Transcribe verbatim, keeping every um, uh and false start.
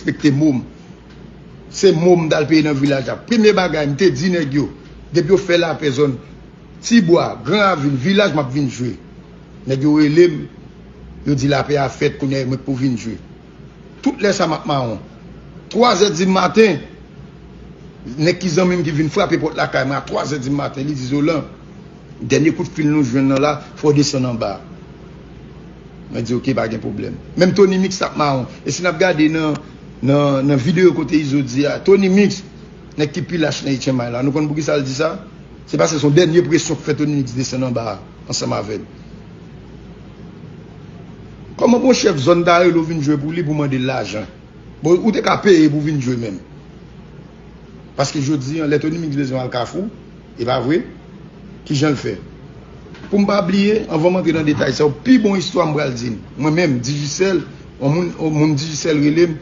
respekte mo m. Se mo m t al peye nan vilaj la. Premye bagay, m te di nèg yo, depi yo fè lapè zòn Tibwa, Gran Ravin, vilaj, m ap vin jwe. Nèg yo rele m, yo di lapè a fèt, kounye a mwen k pou vin jwe. Tout lè sa m ap mawon. Twa zè di maten, nèg ki zanmi m ki vin frape pòt lakay mwen a twa zè di maten, li di, Zolan, dènye kout fil nou jwenn nan la, fò w desann anba. Mwen di, oke, pa gen pwoblèm. Menm Tony Mix t ap mawon. E si n ap gade nan, nan, nan videyo kote Izo di a, Tony Mix, nèg ki pi lach nan H M I la, nou konn poukisa l di sa? Se paske se yon dènye presyon k fè Tony Mix desann anba a, ansanm avè l. Kòman pou yon chèf zòn ta rele w vin jwe pou li pou mande l lajan? Bon, ou te ka peye pou vin jwe menm. Paske jodi an, lè Tony Mix bezwen al Kafou, e pa vre? Kijan l fè? Pou m pa bliye, anvan m antre nan detay sa yo, pi bon istwa m pral di n. Mwen menm, Digicel, yon moun, yon moun Digicel rele m,